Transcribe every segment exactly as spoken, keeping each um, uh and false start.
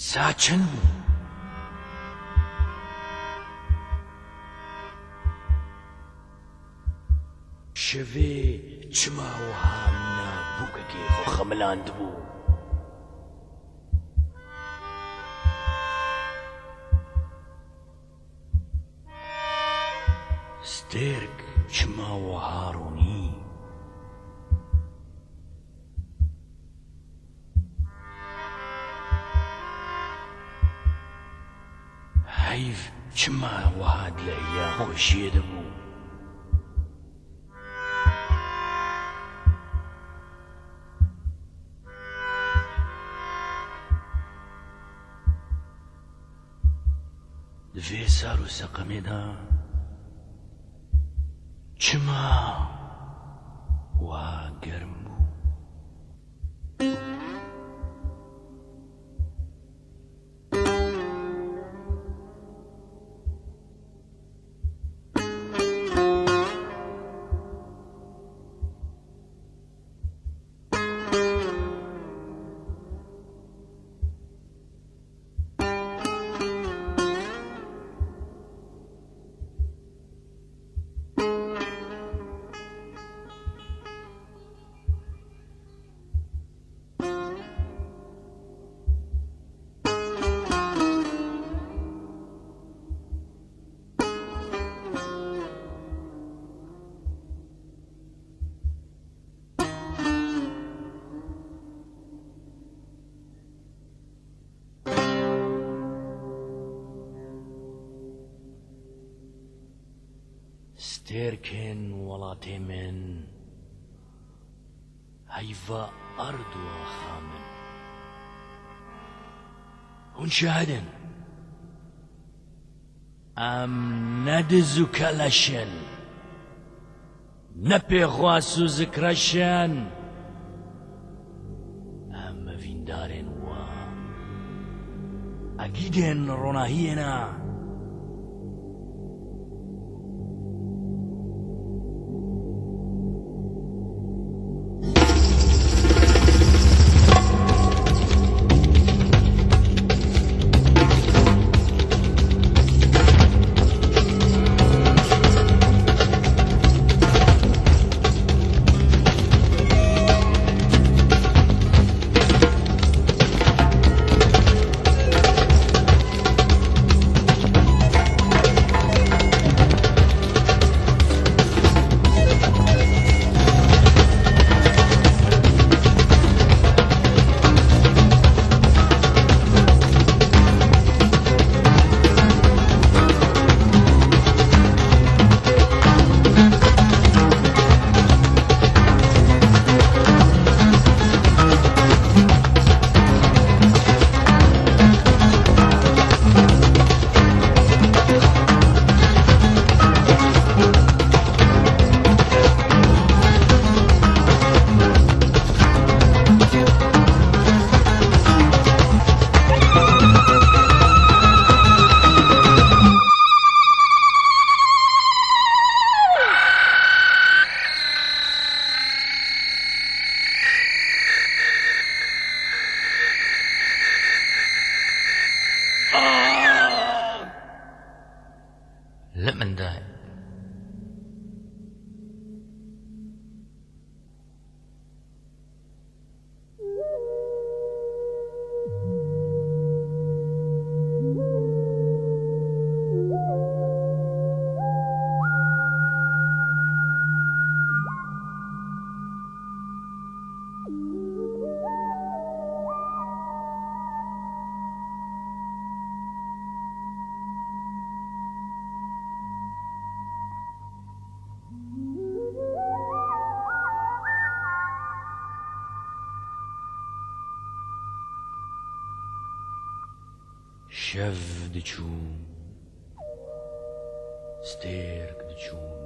Saçin bû. Şevê çima wiha mîna bûkekê xwe xemilandibû? Stêrk çima wiha ronî? Heyv çima wiha di lehiya xweşiyê de bû? Di vê sar û seqemê de çima wiha germ bû? Stêrkên welatê min, heyva erd û axa min. Hûn şahid in. Em ne diz û keleş in, ne pêxwas û zikreş in. Em evîndarên we, egîdên ronahiyê ne. Şev diçû, stêrk diçûn,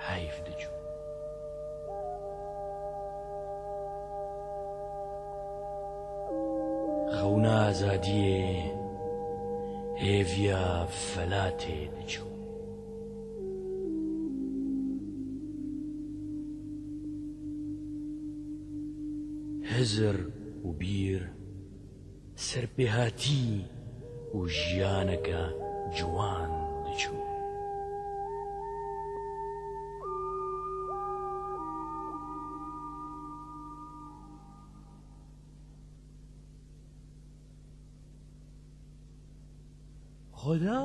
heyv diçû. Xewna azadiyê hêviya felatê diçû. Hizir û bîr serpêhatî û jiyaneke ciwan diçû. Xwedaya,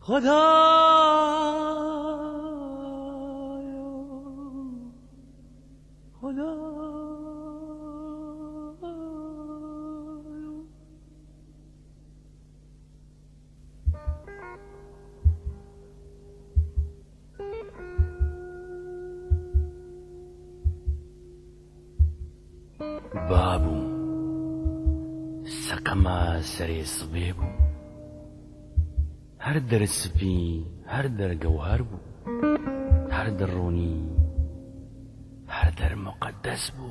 Xwedaya, Xwedaya. Babû, seqema serê sibê bû. Her der spî, her der gewher bû. Her der ronî, her der muqedes bû.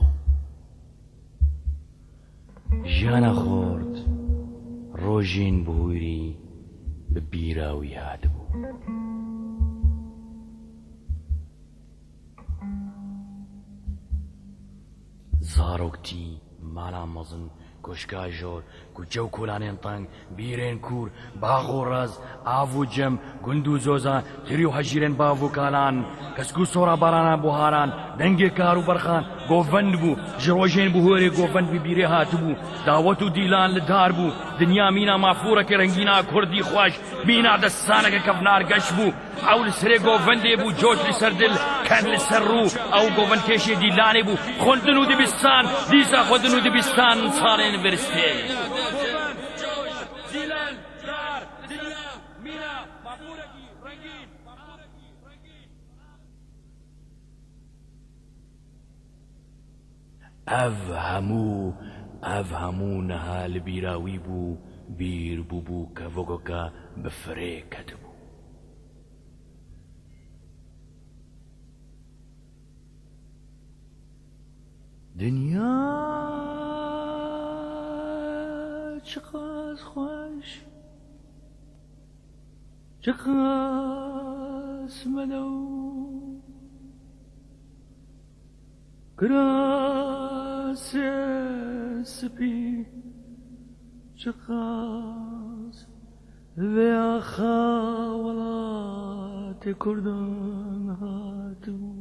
Jiyana xort, rojên bihûrî bi bîra wî hatibû. Zaroktî, mala mezin, koşka jor, kuçe û kolanên teng, bîrên kûr, bax û rez, av û cem, gund û zozan, tirî û hejîrên bav û kalan, kesk û sora barana buharan, dengê kar û berxan, govend bû, ji rojên bihûrê govend bi bîrê hatibû, dawet û dîlan li dar bû, dinya mîna mafûrekê rengîna kurdî xweş, mîna destaneke kevnar geş bû, ew li serê govendê bû, coş li ser dil, ker li ser rû, ew govendkêşê dîlanê bû, xwendin û dibistan, dîsa xwendin û dibistan, salên biristê. Govend, coş, dîlan, dar, dinya, mîna, mafûrekî rengîn. Ev hemû, ev hemû niha li bîra wî bû, bîr bûbû kevokeke bi firê ketibû. Dinya çiqas xweş, çiqas medew, kirasê spî, çiqas vê axa welatê kurdan hatibû.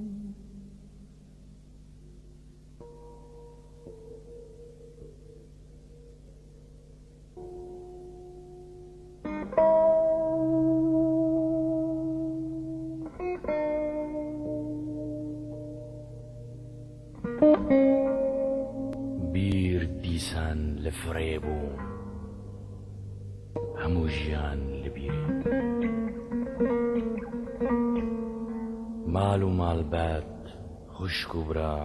Bîr dîsan li firê bû, hemû jiyan li bîrê. Mal û malbat, xwişk û bira,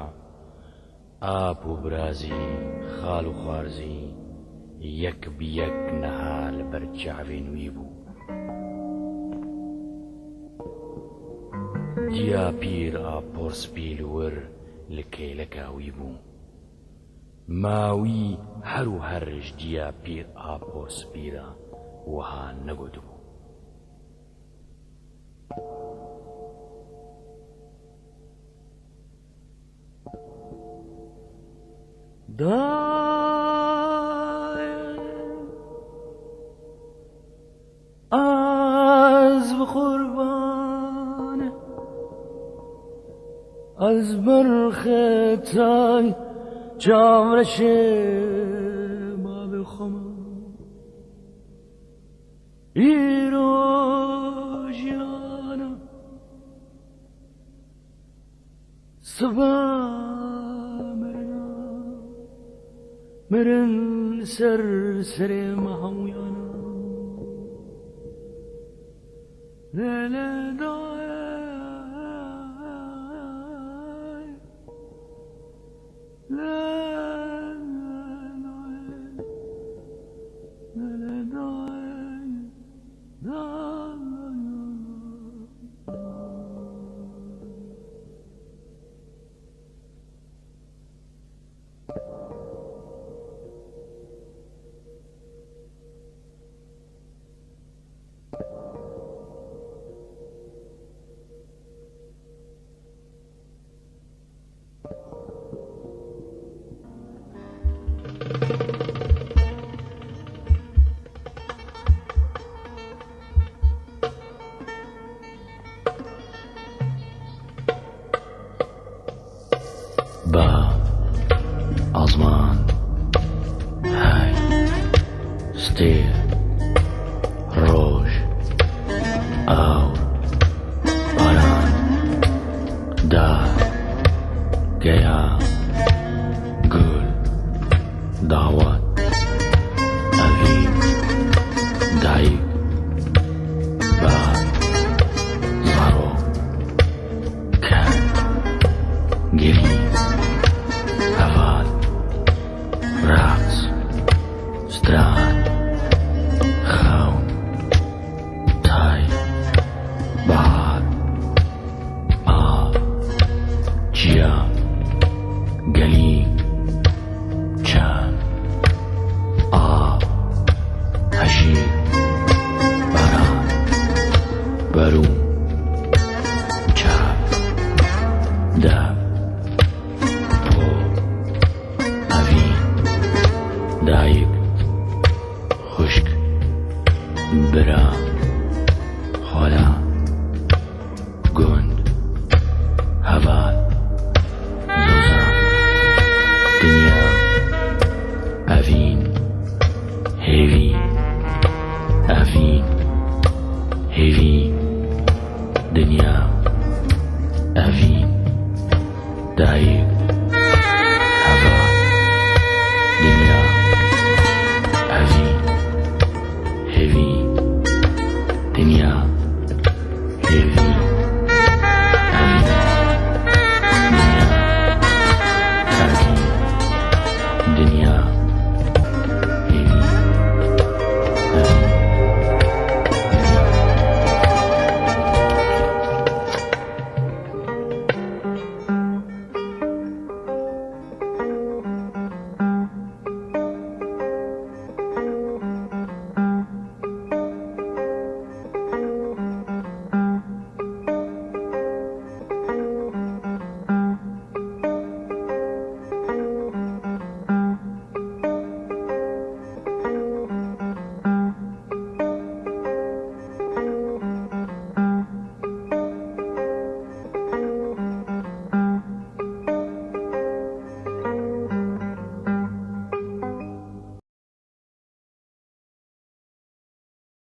ap û birazî, xal û xwarzî, yek bi yek niha li ber çavên wî bû. Diya pîr a porspî li wir li kêleka wî bû. Ma wî her û her ji diya pîr a porspî re wiha negotibû. Dayê, ez bi qurban, ez berxetay çavreşê mavê xwe me. Îro jiyana, siba mirina, mirin ser serê me hemûyana. Lê, lê, dayê, Dar, geya, gul, dawa.